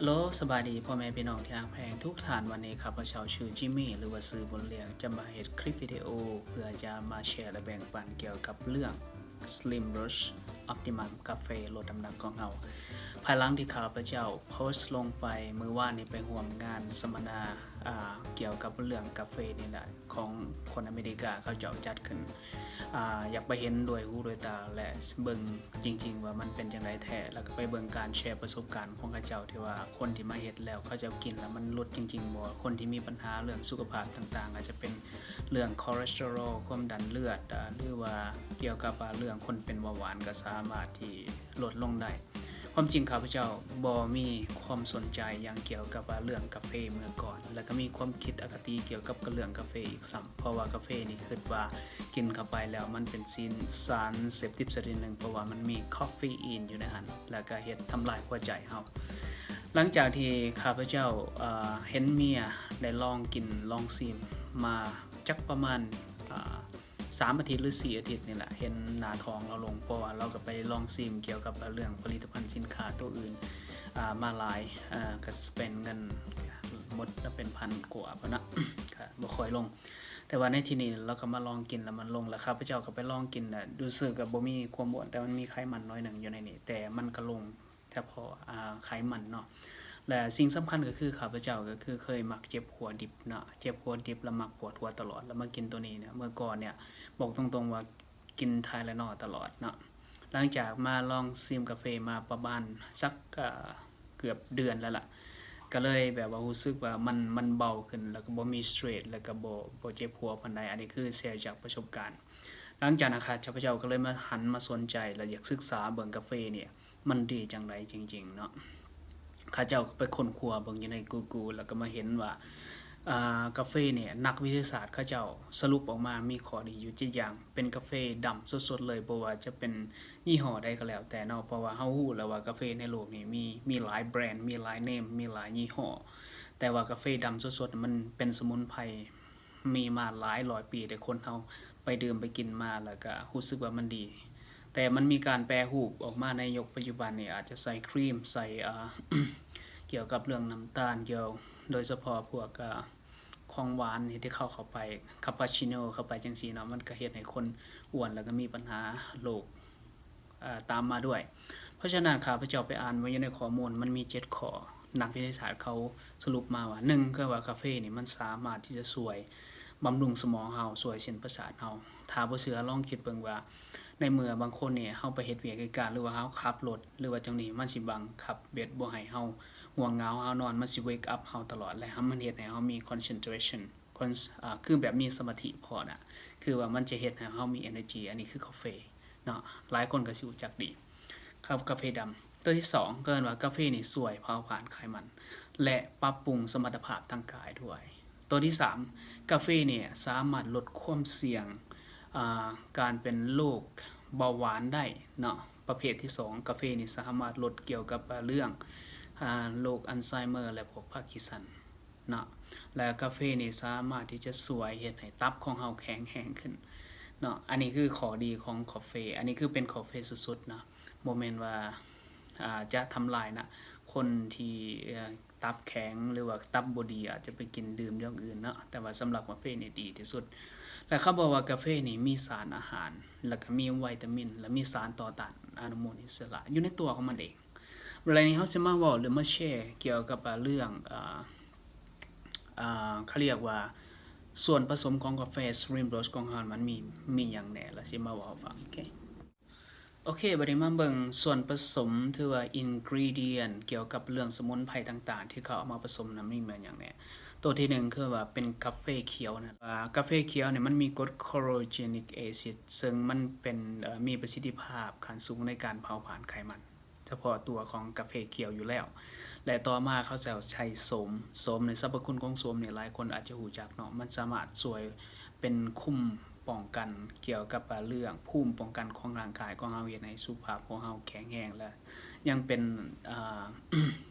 ໂລ ສະບາຍດີພໍ່ແມ່ພີ່ນ້ອງທີ່ຮັກແພງທຸກທ່ານ. ວັນນີ້ຂ້າພະເຈົ້າຊື່ຈິມມີ ຫຼືວ່າຊື່ບຸນລ້ຽງ ຈະມາເຮັດຄລິບວິດີໂອ ເພື່ອຈະມາແຊ ແລະ ແບ່ງປັນກ່ຽວກັບເລື່ອງ Slimbrush Optimum ກາເຟລົດນ້ຳໜັກຂອງເຮົາ. ພາຍຫຼັງທີ່ຂ້າພະເຈົ້າໂພສລົງໄປມື້ວານນີ້ ໄປຮ່ວມງານສຳມະນາ ອາ ກ່ຽວກັບເລື່ອງກາເຟນີ້ແຫຼະ ຂອງຄົນອາເມລິກາເຂົາເຈົ້າຈັດຂຶ້ນ ອາ ຢາກໄປເຫັນດ້ວຍຫູດ້ວຍຕາ ແລະ ເບິ່ງຈິງໆວ່າມັນເປັນຈັ່ງໃດແທ້ ແລ້ວກໍໄປເບິ່ງການແຊປະສົບການຂອງເຂົາເຈົ້າ ທີ່ວ່າຄົນທີ່ມາເຮັດແລ້ວເຂົາເຈົ້າກິນແລ້ວມັນຫຼຸດຈິງໆບໍ່, ຄົນທີ່ມີບັນຫາເລື່ອງສຸຂະພາບຕ່າງໆ ອາດຈະເປັນເລື່ອງຄໍເລສເຕີຣອລ, ຄວາມດັນເລືອດ ອາ ຫຼືວ່າກ່ຽວກັບ ອາ ເລື່ອງຄົນເປັນເບົາຫວານກໍສາມາດທີ່ລົດລົງໄດ້. ຄວາມຈິງຂ້າພະເຈົ້າບໍ່ມີຄວາມສົນໃຈຫຍັງກ່ຽວກັບ ອາ ເລື່ອງກາເຟເມື່ອກ່ອນ ແລ້ວກໍມີຄວາມຄິດອະຄະຕິກ່ຽວກັບ ກັບເລື່ອງກາເຟອີກຊ້ຳ ເພາະວ່າກາເຟນີ້ຄິດວ່າກິນເຂົ້າໄປແລ້ວມັນເປັນສິນ ສານເສບຕິດຊະນິດໜຶ່ງ ເພາະວ່າມັນມີຄາເຟອີນຢູ່ໃນຫັ້ນ ແລ້ວກໍເຮັດທຳລາຍຫົວໃຈເຮົາ. ຫຼັງຈາກທີ່ຂ້າພະເຈົ້າ ເອີ ເຫັນເມຍໄດ້ລອງກິນລອງຊີມມາຈັກປະມານ ອາ ສາມອາທິດ ຫຼື ສີ່ອາທິດນີ້ແຫຼະ ເຫັນໜ້າທ້ອງລາວລົງ ເພາະວ່າລາວກໍໄປລອງຊີມກ່ຽວກັບເລື່ອງຜະລິດຕະພັນສິນຄ້າໂຕອື່ນ ອາ ມາຫຼາຍ ອາ ກໍສະເປັນເງິນໝົດລະເປັນພັນກວ່າພຸ້ນນະ ກໍບໍ່ຄ່ອຍລົງ. ແຕ່ວ່າໃນທີ່ນີ້ລາວກໍມາລອງກິນລະມັນລົງ ລະຂ້າພະເຈົ້າກໍໄປລອງກິນລະ ຮູ້ສຶກວ່າບໍ່ມີຄວາມອ້ວນ ແຕ່ມັນມີໄຂມັນໜ້ອຍໜຶ່ງຢູ່ໃນນີ້ ແຕ່ມັນກໍລົງ ສະເພາະ ອາ ໄຂມັນເນາະ ແລະ ສິ່ງສຳຄັນກໍຄື ຂ້າພະເຈົ້າກໍຄືເຄີຍມັກເຈັບຫົວດິບເນາະ ເຈັບຫົວດິບ ແລ້ວມັກປວດຫົວຕະຫຼອດ ແລ້ວມາກິນໂຕນີ້ເນຍ ເມື່ອກ່ອນເນຍ ບອກຕົງໆວ່າກິນໄທລານອລຕະຫຼອດເນາະ. ຫຼັງຈາກມາລອງຊີມກາເຟມາປະມານສັກ ເອີ ເກືອບເດືອນແລ້ວລະ ກໍເລີຍແບບວ່າຮູ້ສຶກວ່າມັນ ມັນເບົາຂຶ້ນ ແລ້ວກໍບໍ່ມີສະເຕຣສ ແລ້ວກໍບໍ່ ບໍ່ເຈັບຫົວປານໃດ. ອັນນີ້ຄືແຊຈາກປະສົບການ. ຫຼັງຈາກນັ້ນ ຂ້າພະເຈົ້າກໍເລີຍມາ ຫັນມາສົນໃຈ ແລະ ຢາກສຶກສາເບິ່ງກາເຟນີ້ ມັນດີຈັ່ງໃດຈິງໆເນາະ. ຂ້າເຈົ້າກໍໄປຄົ້ນຄວ້າເບິ່ງຢູ່ໃນ Google ແລ້ວກໍມາເຫັນວ່າ ອາ ກາເຟນີ້ ນັກວິທະຍາສາດເຂົາເຈົ້າສະຫຼຸບອອກມາມີຂໍ້ດີຢູ່ເຈັດຢ່າງ ເປັນກາເຟດຳສົດໆເລີຍ ບໍ່ວ່າຈະເປັນຍີ່ຫໍ້ໃດກໍແລ້ວແຕ່ເນາະ ເພາະວ່າເຮົາຮູ້ແລ້ວວ່າກາເຟໃນໂລກນີ້ມີ ມີຫຼາຍແບຣນ ມີຫຼາຍເນມ ມີຫຼາຍຍີ່ຫໍ້ ແຕ່ວ່າກາເຟດຳສົດໆ ມັນເປັນສະໝຸນໄພ ມີມາຫຼາຍຮ້ອຍປີ ແຕ່ຄົນເຮົາໄປດື່ມໄປກິນມາ ແລ້ວກະຮູ້ສຶກວ່າມັນດີ ແຕ່ມັນມີການແປຮູບອອກມາໃນຍຸກປັດຈຸບັນນີ້ ອາດຈະໃສ່ຄຣີມ ໃສ່ ອາ ກ່ຽວກັບເລື່ອງນ້ຳຕານ ກ່ຽວ ໂດຍສະເພາະພວກ ອາ ຂອງຫວານທີ່ເຂົ້າ ເຂົ້າໄປ ຄາປາຊິໂນເຂົ້າໄປຈັ່ງຊີ້ເນາະ ມັນກະເຮັດໃຫ້ຄົນອ້ວນ ແລ້ວກະມີບັນຫາໂລກ ເອີ ຕາມມາດ້ວຍ. ເພາະສະນັ້ນ ຂ້າພະເຈົ້າໄປອ່ານມາຢູ່ໃນຂໍ້ມູນ ມັນມີເຈັດຂໍ້ ນັກວິທະຍາສາດເຂົາສະຫຼຸບມາວ່າ ໜຶ່ງ ຄືວ່າກາເຟນີ້ມັນສາມາດທີ່ຈະຊ່ວຍບຳລຸງສະໝອງເຮົາ ຊ່ວຍເສັ້ນປະສາດເຮົາ. ຖ້າບໍ່ເຊື່ອລອງຄິດເບິ່ງວ່າ ໃນເມື່ອບາງຄົນນີ້ເຮົາໄປເຮັດວຽກເຮັດການ ຫຼືວ່າເຮົາຂັບລົດ ຫຼືວ່າຈັ່ງນີ້ ມັນຊິບັງຄັບເບັດບໍ່ໃຫ້ເຮົາງ່ວງເຫງົາ ເຮົານອນ ມັນຊິ wake up ເຮົາຕະຫຼອດ ແລະ ມັນເຮັດໃຫ້ເຮົາມີ concentration ຄົນ ອາ ຄືແບບມີສະມາທິພໍນະ ຄືວ່າມັນຈະເຮັດໃຫ້ເຮົາມີ energy ອັນນີ້ຄືກາເຟເນາະ ຫຼາຍຄົນກໍຊິຮູ້ຈັກດີ ຄາ ກາເຟດຳ. ຕົວທີສອງ ເອີ້ນວ່າກາເຟນີ້ຊ່ວຍເຜົາຜານໄຂມັນ ແລະ ປັບປຸງສະມັດຕະພາບທາງກາຍດ້ວຍ. ຕົວທີສາມ ກາເຟນີ້ສາມາດລົດຄວາມສ່ຽງ ອາ ການເປັນໂລກເບົາຫວານໄດ້ເນາະ. ປະເພດທີສອງ ກາເຟນີ້ສາມາດລົດກ່ຽວກັບເລື່ອງ ອາ ໂລກອັນໄຊເມີ ແລະ ພວກພາກິສັນ ເນາະ ແລະ ກາເຟນີ້ສາມາດທີ່ຈະຊ່ວຍເຮັດໃຫ້ຕັບຂອງເຮົາແຂງແຮງຂຶ້ນເນາະ. ອັນນີ້ຄືຂໍ້ດີຂອງກາເຟ ອັນນີ້ຄືເປັນກາເຟສຸດໆເນາະ ບໍ່ແມ່ນວ່າ ອາ ຈະທຳລາຍນະ ຄົນທີ່ ເອີ ຕັບແຂງ ຫຼືວ່າຕັບບໍ່ດີ ອາດຈະໄປກິນດື່ມຢ່າງອື່ນເນາະ ແຕ່ວ່າສຳລັບກາເຟນີ້ດີທີ່ສຸດ. ແລະ ເຂົາບອກວ່າກາເຟນີ້ມີສານອາຫານ ແລະ ກໍມີວິຕາມິນ ແລະ ມີສານຕໍ່ຕ້ານອະນຸມູນອິດສະຫຼະຢູ່ໃນຕົວຂອງມັນເອງ. ເວລານີ້ເຮົາຊິມາເວົ້າ ຫຼື ມາແຊກ່ຽວກັບ ອາ ເລື່ອງ ອາ ອາ ເຂົາຮຽກວ່າສ່ວນປະສົມຂອງກາເຟ Slimbrush ຂອງເຮົາ ມັນມີ ມີຫຍັງແດ່ ລະຊິມາເວົ້າໃຫ້ຟັງ. ໂອເຄ ໂອເຄ ບັດນີ້ມາເບິ່ງສ່ວນປະສົມ ຖືວ່າ ingredient ກ່ຽວກັບເລື່ອງສະໝຸນໄພຕ່າງໆ ທີ່ເຂົາເອົາມາປະສົມນຳ ມີແມ່ນຫຍັງແດ່. ໂຕທີໜຶ່ງ ຄືວ່າເປັນກາເຟຂຽວນະ ອາ ກາເຟຂຽວນີ້ມັນມີກົດ chlorogenic acid ເຊິ່ງມັນເປັນ ເອີ ມີປະສິດທິພາບຂັ້ນສູງໃນການເຜົາຜານໄຂມັນ ສະເພາະຕົວຂອງກາເຟຂຽວຢູ່ແລ້ວ ແລະ ຕໍ່ມາເຂົາເຈົ້າໃຊ້ໂສມ. ໂສມໃນ ສັບພະຄຸນຂອງໂສມນີ້ ຫຼາຍຄົນອາດຈະຮູ້ຈັກເນາະ ມັນສາມາດຊ່ວຍເປັນຄຸ້ມປ້ອງກັນກ່ຽວກັບ ອາ ເລື່ອງພູມປ້ອງກັນຂອງຮ່າງກາຍຂອງເຮົາ ເຮັດໃຫ້ສຸຂະພາບຂອງເຮົາແຂງແຮງ ແລະ ຍັງເປັນ ອາ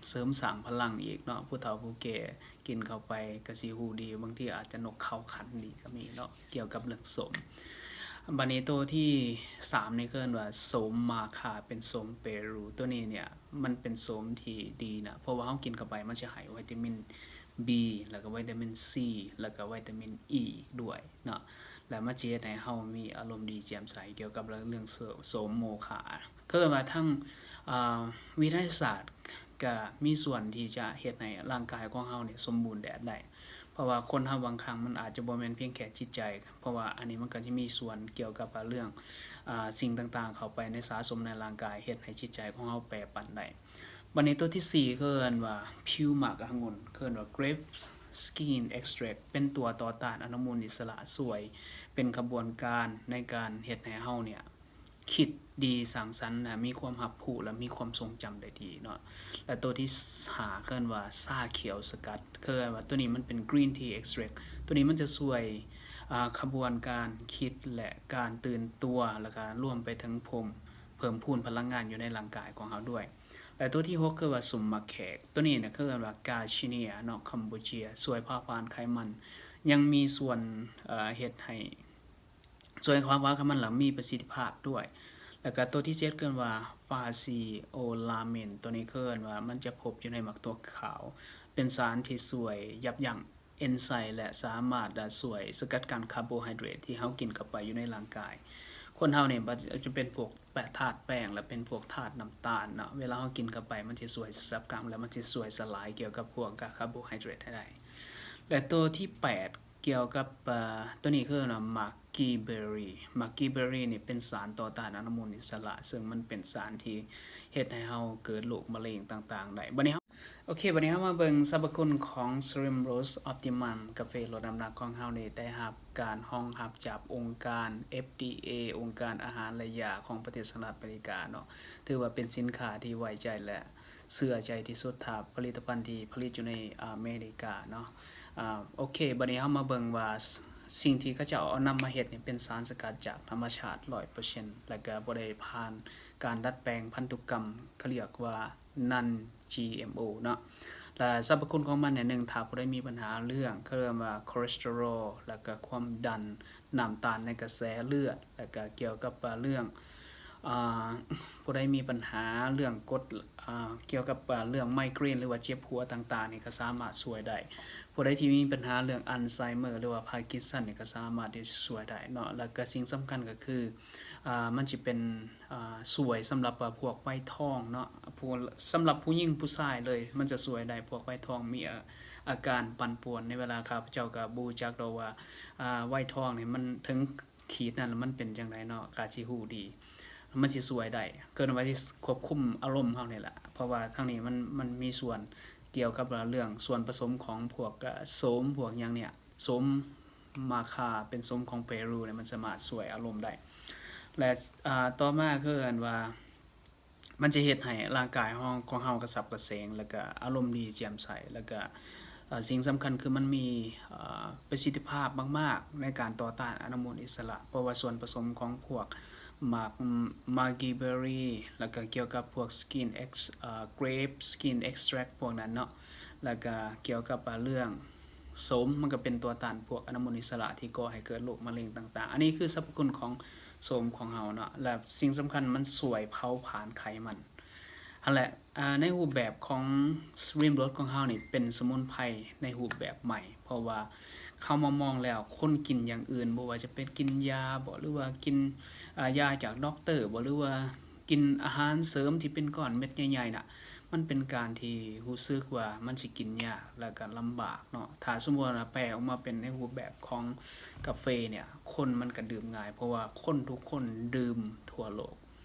ເສີມສ້າງພະລັງອີກເນາະ. ຜູ້ເຖົ້າຜູ້ແກ່ກິນເຂົ້າໄປກະຊິຮູ້ດີ ບາງທີອາດຈະນົກເຂົາຂັນດີກະມີເນາະ ກ່ຽວກັບເລື່ອງໂສມ. ບັດນີ້ໂຕທີສາມນີ້ເອີ້ນວ່າໂສມມາຄາ ເປັນໂສມເປຣູ. ໂຕນີ້ເນ່ຍມັນເປັນໂສມທີ່ດີນະ ເພາະວ່າເຮົາກິນເຂົ້າໄປມັນຊິໃຫ້ວິຕາມິນ B ແລ້ວກໍວິຕາມິນ C ແລ້ວກໍວິຕາມິນ E ອີກດ້ວຍເນາະ ແລ້ວມັນຊິເຮັດໃຫ້ເຮົາມີອາລົມດີແຈ່ມໃສ ກ່ຽວກັບເລື່ອງໂສມໂມຄາ. ເອີ້ນວ່າທັງ ອ່າ ວິທະຍາສາດ ກະມີສ່ວນທີ່ຈະເຮັດໃຫ້ຮ່າງກາຍຂອງເຮົານີ້ສົມບູນແບບໄດ້ ເພາະວ່າຄົນເຮົາບາງຄັ້ງມັນອາດຈະບໍ່ແມ່ນພຽງແຄ່ຈິດໃຈ ເພາະວ່າອັນນີ້ມັນກະຈະມີສ່ວນກ່ຽວກັບເລື່ອງ ອາ ສິ່ງຕ່າງໆເຂົ້າໄປໃນ ສະສົມໃນຮ່າງກາຍ ເຮັດໃຫ້ຈິດໃຈຂອງເຮົາແປປັນໄດ້. ບັດນີ້ໂຕທີສີ່ ເຂົາເອີ້ນວ່າຜິວໝາກອະງຸ່ນ ເຂົາເອີ້ນວ່າ grape skin extract ເປັນຕົວຕໍ່ຕ້ານອະນຸມູນອິດສະຫຼະ ຊ່ວຍເປັນຂະບວນການໃນການເຮັດໃຫ້ເຮົາເນ່ຍ ຄິດດີສ້າງສັນ ແລະ ມີຄວາມຮັບຮູ້ ແລະ ມີຄວາມຊົງຈຳໄດ້ດີເນາະ. ແລະ ໂຕທີຫ້າ ເອີ້ນວ່າຊາຂຽວສະກັດ ເອີ້ນວ່າໂຕນີ້ມັນເປັນ green tea extract ໂຕນີ້ມັນຈະຊ່ວຍ ອາ ຂະບວນການຄິດ ແລະ ການຕື່ນຕົວ ແລ້ວກະລວມໄປເຖິງເພີ່ມ ເພີ່ມພູນພະລັງງານຢູ່ໃນຮ່າງກາຍຂອງເຮົາດ້ວຍ. ແລະ ໂຕທີຫົກ ເອີ້ນວ່າສົ້ມໝາກແຂກ ໂຕນີ້ນະ ເອີ້ນວ່າ Garcinia ເນາະ Kombucha ຊ່ວຍເຜົາຜານໄຂມັນ ຍັງມີສ່ວນ ເອີ ເຮັດໃຫ້ ຊ່ວຍເຜົາຜານໄຂມັນ ແລ້ວມີປະສິດທິພາບດ້ວຍ. ແລ້ວກະໂຕທີເຈັດ ເອີ້ນວ່າ Fasciolamin ໂຕນີ້ເອີ້ນວ່າມັນຈະພົບຢູ່ໃນໝາກຖົ່ວຂາວ ເປັນສານທີ່ຊ່ວຍຢັບຢັ້ງເອັນໄຊມ ແລະ ສາມາດ ອາ ຊ່ວຍສະກັດກັ້ນຄາໂບໄຮເດຣດທີ່ເຮົາກິນເຂົ້າໄປຢູ່ໃນຮ່າງກາຍ. ຄົນເຮົານີ້ມັນຈະເປັນພວກ ແປະທາດແປ້ງ ແລະ ເປັນພວກທາດນ້ຳຕານເນາະ ເວລາເຮົາກິນເຂົ້າໄປ ມັນຊິຊ່ວຍສະກັດກັ້ນ ແລະ ມັນຊິຊ່ວຍສະຫຼາຍກ່ຽວກັບພວກຄາໂບໄຮເດຣດໃຫ້ໄດ້. ແລະ ໂຕທີແປດ ກ່ຽວກັບ ເອີ ໂຕນີ້ເອີ້ນວ່າ ໝາກກີເບີຣີ ໝາກກີເບີຣີນີ້ເປັນສານຕໍ່ຕ້ານອະນຸມູນອິດສະຫຼະ ເຊິ່ງມັນເປັນສານທີ່ເຮັດໃຫ້ເຮົາເກີດໂລກມະເຮັງຕ່າງໆໄດ້. ບັດນີ້ເຮົາ ໂອເຄ ບັດນີ້ເຮົາມາເບິ່ງສັບພະຄຸນຂອງ Slim Roast Optimum ກາເຟລົດນ້ຳໜັກຂອງເຮົານີ້ ໄດ້ຮັບການຮອງຮັບຈາກອົງການ ເອັຟດີເອ ອົງການອາຫານ ແລະ ຢາຂອງປະເທດສະຫະລັດອາເມລິກາເນາະ. ຖືວ່າເປັນສິນຄ້າທີ່ໄວ້ໃຈ ແລະ ເຊື່ອໃຈທີ່ສຸດ ຖ້າຜະລິດຕະພັນທີ່ຜະລິດຢູ່ໃນອາເມລິກາເນາະ. ອາ ໂອເຄ ບັດນີ້ເຮົາມາເບິ່ງວ່າ ສ- ສິ່ງທີ່ເຂົາເຈົ້າເອົານຳມາເຮັດນີ້ເປັນສານສະກັດຈາກທຳມະຊາດຮ້ອຍເປີເຊັນ ແລະ ກໍບໍ່ໄດ້ຜ່ານການດັດແປງພັນທຸກຳ ເຂົາເອີ້ນວ່າ non GMO ເນາະ. ແລະ ສັບພະຄຸນຂອງມັນເນ່ຍ ໜຶ່ງ ຖ້າຜູ້ໃດມີບັນຫາເລື່ອງ ເຂົາເອີ້ນວ່າ cholesterol ແລ້ວກໍຄວາມດັນ ນ້ຳຕານໃນກະແສເລືອດ ແລ້ວກໍກ່ຽວກັບ ອາ ເລື່ອງ ອາ ຜູ້ໃດມີບັນຫາເລື່ອງກົດ ອາ ກ່ຽວກັບ ອາ ເລື່ອງໄມເກຣນ ຫຼືວ່າເຈັບຫົວຕ່າງໆນີ້ ກໍສາມາດຊ່ວຍໄດ້. ຜູ້ໃດທີ່ມີບັນຫາເລື່ອງອັນໄຊເມີ ຫຼືວ່າພາກິນສັນນີ້ ກໍສາມາດທີ່ຈະຊ່ວຍໄດ້ເນາະ. ແລ້ວກໍສິ່ງສຳຄັນກໍຄື ອາ ມັນຊິເປັນ ອາ ຊ່ວຍສຳລັບ ອາ ພວກໄວທອງເນາະ ພວກ ສຳລັບຜູ້ຍິງຜູ້ຊາຍເລີຍ ມັນຈະຊ່ວຍໄດ້ ພວກໄວທອງມີ ອາ ອາການປັ່ນປ່ວນ. ໃນເວລາຂ້າພະເຈົ້າກໍບໍ່ຮູ້ຈັກດອກວ່າ ອາ ໄວທອງນີ້ມັນເຖິງຂີດນັ້ນແລ້ວມັນເປັນຈັ່ງໃດເນາະ ກໍຊິຮູ້ດີ ມັນຊິຊ່ວຍໄດ້ ເອີ້ນວ່າຊິຄວບຄຸມອາລົມເຮົານີ້ແຫຼະ ເພາະວ່າທາງນີ້ມັນ ມັນມີສ່ວນກ່ຽວກັບເລື່ອງສ່ວນປະສົມຂອງພວກ ອາ ໂສມ ພວກຫຍັງເນ່ຍ ໂສມມາຄາ ເປັນໂສມຂອງເປຣູເນ່ຍ ມັນສາມາດຊ່ວຍອາລົມໄດ້. ແລະ ອາ ຕໍ່ມາຄືເອີ້ນວ່າ ມັນຈະເຮັດໃຫ້ຮ່າງກາຍເຮົາ ຂອງເຮົາກະສັບກະເສງ ແລ້ວກະອາລົມດີແຈ່ມໃສ ແລ້ວກະ ເອີ ສິ່ງສຳຄັນຄືມັນມີ ເອີ ປະສິດທິພາບມາກໆໃນການຕໍ່ຕ້ານອະນຸມູນອິດສະຫຼະ ເພາະວ່າສ່ວນປະສົມຂອງພວກໝາກ mulberry ແລ້ວກະກ່ຽວກັບພວກ skin ex ເອີ grape skin extract ພວກນັ້ນເນາະ ແລ້ວກະກ່ຽວກັບ ອາ ເລື່ອງ ໂສມ ມັນກໍເປັນຕົວຕ້ານພວກອະນຸມູນອິດສະຫຼະທີ່ກໍ່ໃຫ້ເກີດໂລກມະເຮັງຕ່າງໆ. ອັນນີ້ຄືສັບພະຄຸນຂອງໂສມຂອງເຮົາເນາະ ແລະ ສິ່ງສຳຄັນມັນຊ່ວຍເຜົາຜານໄຂມັນຫັ້ນແຫຼະ. ອາ ໃນຮູບແບບຂອງ Slim Roast ຂອງເຮົານີ້ເປັນສະໝຸນໄພໃນຮູບແບບໃໝ່ ເພາະວ່າເຮົາມາມອງແລ້ວ ຄົນກິນຢ່າງອື່ນ ບໍ່ວ່າຈະເປັນກິນຢາບໍ ຫຼືວ່າກິນ ອາ ຢາຈາກດັອກເຕີບໍ ຫຼືວ່າ ກິນອາຫານເສີມທີ່ເປັນກ້ອນເມັດໃຫຍ່ໆນະ ມັນເປັນການທີ່ຮູ້ສຶກວ່າມັນຊິກິນຍາກ ແລ້ວກະລຳບາກເນາະ. ຖ້າສົມມຸດວ່າແປອອກມາເປັນໃນຮູບແບບຂອງກາເຟເນ່ຍ ຄົນມັນກະດື່ມງ່າຍ ເພາະວ່າຄົນທຸກຄົນດື່ມທົ່ວໂລກ.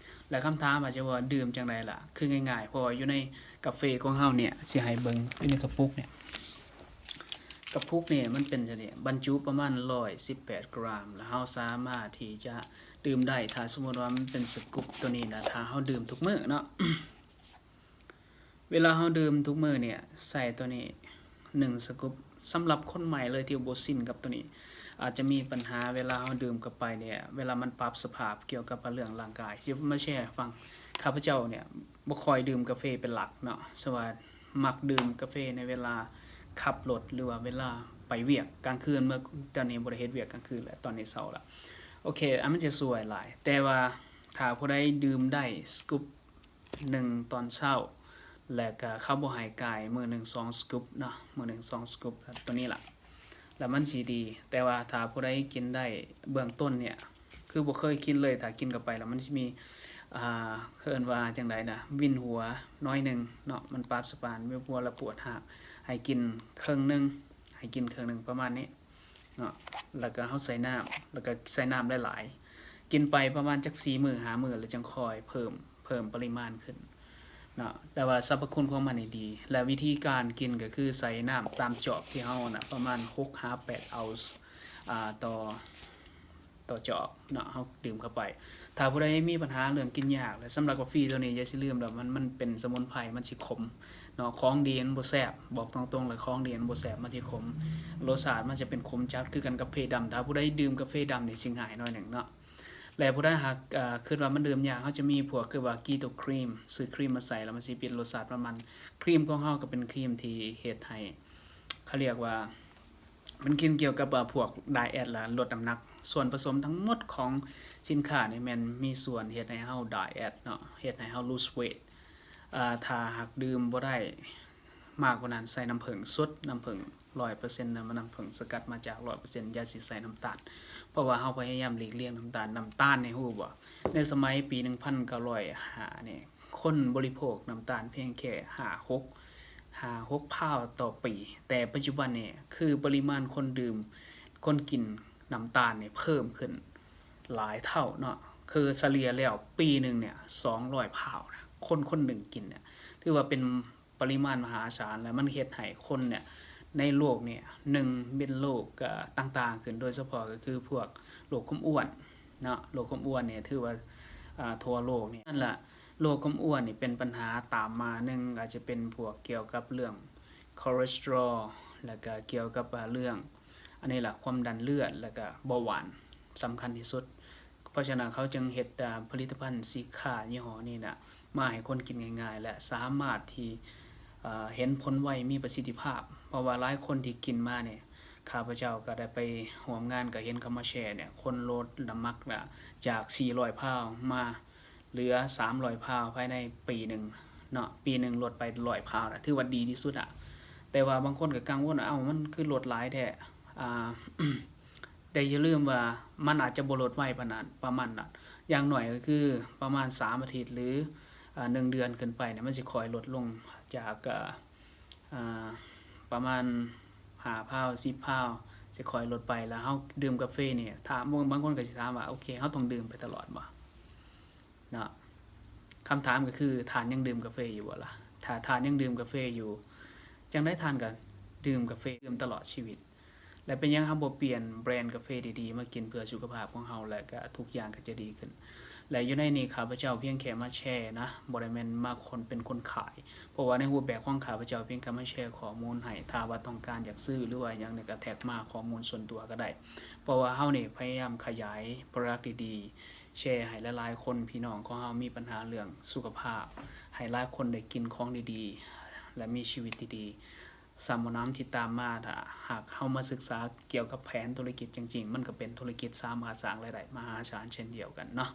ແລະ ຄຳຖາມອາດຈະວ່າດື່ມຈັ່ງໃດລະ? ຄືງ່າຍໆ ເພາະວ່າຢູ່ໃນກາເຟຂອງເຮົາເນ່ຍ ຊິໃຫ້ເບິ່ງຢູ່ໃນກະປຸກເນ່ຍ ກະປຸກນີ້ມັນເປັນຈັ່ງຊີ້ ບັນຈຸປະມານຮ້ອຍສິບແປດກຣາມ ແລະ ເຮົາສາມາດທີ່ຈະ ດື່ມໄດ້ ຖ້າສົມມຸດວ່າມັນເປັນສະກຸບໂຕນີ້ນະ ຖ້າເຮົາດື່ມທຸກມື້ເນາະ ເວລາເຮົາດື່ມທຸກມື້ເນ່ຍ ໃສ່ໂຕນີ້ໜຶ່ງສະກຸບ. ສຳລັບຄົນໃໝ່ເລີຍທີ່ບໍ່ຊິນກັບໂຕນີ້ ອາດຈະມີບັນຫາເວລາເຮົາດື່ມເຂົ້າໄປເນ່ຍ ເວລາມັນປັບສະພາບກ່ຽວກັບເລື່ອງຮ່າງກາຍ. ຊິມາແຊໃຫ້ຟັງ ຂ້າພະເຈົ້າເນ່ຍ ບໍ່ຄ່ອຍດື່ມກາເຟເປັນຫຼັກເນາະ ສະວ່າມັກດື່ມກາເຟໃນເວລາຂັບລົດ ຫຼືວ່າເວລາໄປວຽກກາງຄືນ ເມື່ອຕອນນີ້ບໍ່ໄດ້ເຮັດວຽກກາງຄືນແລ້ວ ຕອນນີ້ເຊົາແລ້ວ. ໂອ ໂອເຄ ອັນມັນຈະຊ່ວຍຫຼາຍ ແຕ່ວ່າຖ້າຜູ້ໃດດື່ມໄດ້ສະກຸບໜຶ່ງຕອນເຊົ້າ ແລ້ວກະເຂົາບໍ່ໃຫ້ກາຍມື້ໜຶ່ງສອງສະກຸບເນາະ ມື້ໜຶ່ງສອງສະກຸບ ໂຕນີ້ລະ ແລ້ວມັນຊິດີ. ແຕ່ວ່າຖ້າຜູ້ໃດກິນໄດ້ເບື້ອງຕົ້ນເນີ້ຍ ຄືບໍ່ເຄີຍກິນເລີຍ ຖ້າກິນເຂົ້າໄປແລ້ວມັນຊິມີ ອ່າ ເອີ້ນວ່າຈັ່ງໃດນະ ວິນຫົວໜ້ອຍໜຶ່ງເນາະ ມັນປາບສະປານ ວິນຫົວ ແລ້ວປວດຮາກ ໃຫ້ກິນເຄິ່ງໜຶ່ງ ໃຫ້ກິນເຄິ່ງໜຶ່ງປະມານນີ້ເນາະ ແລ້ວກະເຮົາໃສ່ນ້ຳ ແລ້ວກະໃສ່ນ້ຳຫຼາຍໆ ກິນໄປປະມານຈັກສີ່ມື້ຫ້າມື້ ແລ້ວຈັ່ງຄ່ອຍເພີ່ມ ເພີ່ມປະລິມານຂຶ້ນເນາະ. ແຕ່ວ່າສັບພະຄຸນຂອງມັນນີ້ດີ ແລະ ວິທີການກິນກະຄືໃສ່ນ້ຳຕາມຈອກທີ່ເຮົານະ ປະມານຫົກຫາແປດເອົາ ອ່າ ຕໍ່ ຕໍ່ຈອກເນາະ ເຮົາດື່ມເຂົ້າໄປ. ຖ້າຜູ້ໃດມີບັນຫາເລື່ອງກິນຍາກ ແລະ ສຳລັບກາເຟໂຕນີ້ຢ່າຊິລືມເດີ ມັນ ມັນເປັນສະໝຸນໄພ ມັນຊິຂົມເນາະ ຂອງດີມັນບໍ່ແຊບ ບອກຕົງໆເລີຍ ຂອງດີມັນບໍ່ແຊບ ມັນຊິຂົມ ລົດຊາດມັນຈະເປັນຂົມຈັດຄືກັນກັບເຟດຳ. ຖ້າຜູ້ໃດດື່ມກາເຟດຳນີ້ຊິງ່າຍໜ້ອຍໜຶ່ງເນາະ. ແລະ ຜູ້ໃດຫາກ ເອີ ຄິດວ່າມັນດື່ມຍາກ ເຮົາຈະມີພວກຄືວ່າ Keto Cream ຊື້ຄຣີມມາໃສ່ ແລ້ວມັນຊິປ່ຽນລົດຊາດຂອງມັນ. ຄຣີມຂອງເຮົາກະເປັນຄຣີມທີ່ເຮັດໃຫ້ ເຂົາລຽກວ່າ ມັນກິນກ່ຽວກັບ ເອີ ພວກໄດແອັດ ແລະ ລົດນ້ຳໜັກ. ສ່ວນປະສົມທັງໝົດຂອງສິນຄ້ານີ້ແມ່ນມີສ່ວນເຮັດໃຫ້ເຮົາໄດແອັດເນາະ ເຮັດໃຫ້ເຮົາ lose weight. ເອີ ຖ້າຫາກດື່ມບໍ່ໄດ້ມາກກວ່ານັ້ນ ໃສ່ນ້ຳເຜິ້ງສົດ ນ້ຳເຜິ້ງຮ້ອຍເປີເຊັນນະ ນ້ຳເຜິ້ງສະກັດມາຈາກຮ້ອຍເປີເຊັນ ຢ່າຊິໃສ່ນ້ຳຕານ ເພາະວ່າເຮົາພະຍາຍາມຫຼີກລ່ຽງນ້ຳຕານ. ນ້ຳຕານນີ້ຮູ້ບໍ່ ໃນສະໄໝປີໜຶ່ງພັນເກົ້າຮ້ອຍຫ້ານີ້ ຄົນບໍລິໂພກນ້ຳຕານພຽງແຄ່ຫ້າຫົກ ຫ້າຫົກພາວຕໍ່ປີ ແຕ່ປັດຈຸບັນນີ້ຄືປະລິມານຄົນດື່ມ ຄົນກິນນ້ຳຕານນີ້ເພີ່ມຂຶ້ນຫຼາຍເທົ່າເນາະ ຄືສະເລ່ຍແລ້ວປີໜຶ່ງເນີ້ຍສອງຮ້ອຍພາວນະ ຄົນຄົນໜຶ່ງກິນເນີ້ຍ ຖືວ່າເປັນປະລິມານມະຫາສານ ແລະ ມັນເຮັດໃຫ້ຄົນເນີ້ຍໃນໂລກນີ້ ໜຶ່ງເປັນໂລກ ເອີ ຕ່າງໆຂຶ້ນ ໂດຍສະເພາະກະຄືພວກໂລກຄວາມອ້ວນເນາະ ໂລກຄວາມອ້ວນນີ້ຖືວ່າ ອ່າ ທົ່ວໂລກນີ້ ນັ້ນລະ ໂລກຄວາມອ້ວນນີ້ເປັນບັນຫາຕາມມາ ໜຶ່ງອາດຈະເປັນພວກກ່ຽວກັບເລື່ອງ cholesterol ແລ້ວກະກ່ຽວກັບ ເອີ ເລື່ອງ ອັນນີ້ລະ ຄວາມດັນເລືອດ ແລ້ວກະເບົາຫວານສຳຄັນທີ່ສຸດ. ເພາະສະນັ້ນເຂົາຈຶ່ງເຮັດ ອາ ຜະລິດຕະພັນສິນຄ້າຍີ່ຫໍ້ນີ້ນະ ມາໃຫ້ຄົນກິນງ່າຍໆ ແລະ ສາມາດທີ່ ເຫັນຜົນໄວ ມີປະສິດທິພາບ ເພາະວ່າຫຼາຍຄົນທີ່ກິນມານີ້ ຂ້າພະເຈົ້າກະໄດ້ໄປຮ່ວມງານ ກະເຫັນເຂົາມາແຊເນີ້ຍ ຄົນລົດນ້ຳໜັກນະ ຈາກສີ່ຮ້ອຍພາວມາເຫຼືອສາມຮ້ອຍພາວພາຍໃນປີໜຶ່ງເນາະ ປີໜຶ່ງລົດໄປຮ້ອຍພາວນະ ຖືວ່າດີທີ່ສຸດອະ. ແຕ່ວ່າບາງຄົນກະກັງວົນ ເອົ້າ ມັນຄືລົດຫຼາຍແທ້ ອ່າ ແຕ່ຢ່າລືມວ່າມັນອາດຈະບໍ່ລົດໄວປານນັ້ນ ປະມານນັ້ນ ຢ່າງໜ້ອຍກະຄືປະມານສາມອາທິດ ຫຼື ອາ ໜຶ່ງເດືອນຂຶ້ນໄປນີ້ ມັນຊິຄ່ອຍລົດລົງຈາກ ອາ ປະມານຫ້າພາວ ສິບພາວ ຊິຄ່ອຍລົດໄປ. ແລ້ວເຮົາດື່ມກາເຟນີ້ ຖ້າ ບາງຄົນກະຊິຖາມວ່າ ໂອເຄ ເຮົາຕ້ອງດື່ມໄປຕະຫຼອດບໍ່ເນາະ? ຄຳຖາມກະຄື ທ່ານຍັງດື່ມກາເຟຢູ່ບໍ່ລະ? ຖ້າທ່ານຍັງດື່ມກາເຟຢູ່ ຈັ່ງໃດທ່ານກະດື່ມກາເຟ ດື່ມຕະຫຼອດຊີວິດ. ແລະ ເປັນຫຍັງເຮົາບໍ່ປ່ຽນແບຣນກາເຟດີໆມາກິນເພື່ອສຸຂະພາບຂອງເຮົາ ແລະ ກະທຸກຢ່າງກະຈະດີຂຶ້ນ. ແລະ ຢູ່ໃນນີ້ຂ້າພະເຈົ້າພຽງແຄ່ມາແຊນະ ບໍ່ໄດ້ແມ່ນມາຄົນ ເປັນຄົນຂາຍ ເພາະວ່າໃນຮູບແບບຂອງຂ້າພະເຈົ້າພຽງແຄ່ມາແຊຂໍ້ມູນໃຫ້ ຖ້າວ່າຕ້ອງການຢາກຊື້ ຫຼືວ່າຫຍັງນີ້ກະແທັກມາຂໍ້ມູນສ່ວນຕົວກະໄດ້ ເພາະວ່າເຮົານີ້ພະຍາຍາມຂະຫຍາຍໂປຣດັກດີໆ ແຊໃຫ້ຫຼາຍໆຄົນ ພີ່ນ້ອງຂອງເຮົາມີບັນຫາເລື່ອງສຸຂະພາບ ໃຫ້ຫຼາຍຄົນໄດ້ກິນຂອງດີໆ ແລະ ມີຊີວິດທີ່ດີ. ສຳມະນຳທີ່ຕາມມາ ຖ້າຫາກເຮົາມາສຶກສາກ່ຽວກັບແຜນທຸລະກິດຈິງໆ ມັນກະເປັນທຸລະກິດສາມາດສ້າງລາຍໄດ້ມະຫາສານເຊັ່ນດຽວກັນເນາະ.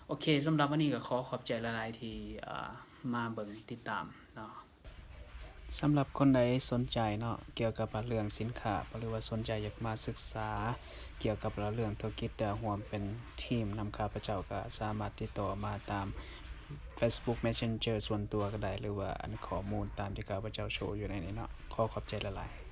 ໂອເຄ ສຳລັບວັນນີ້ກະຂໍຂອບໃຈຫຼາຍໆທີ່ ເອີ ມາເບິ່ງຕິດຕາມເນາະ. ສຳລັບຄົນໃດສົນໃຈເນາະ ກ່ຽວກັບເລື່ອງສິນຄ້າ ຫຼືວ່າສົນໃຈຢາກມາສຶກສາກ່ຽວກັບເລື່ອງທຸລະກິດ ແລະ ຮ່ວມເປັນທີມນຳຂ້າພະເຈົ້າ ກະສາມາດຕິດຕໍ່ມາຕາມ Facebook Messenger ສ່ວນຕົວກະໄດ້ ຫຼືວ່າອັນຂໍ້ມູນຕາມທີ່ຂ້າພະເຈົ້າໂຊຢູ່ໃນນີ້ເນາະ. ຂໍຂອບໃຈຫຼາຍໆ.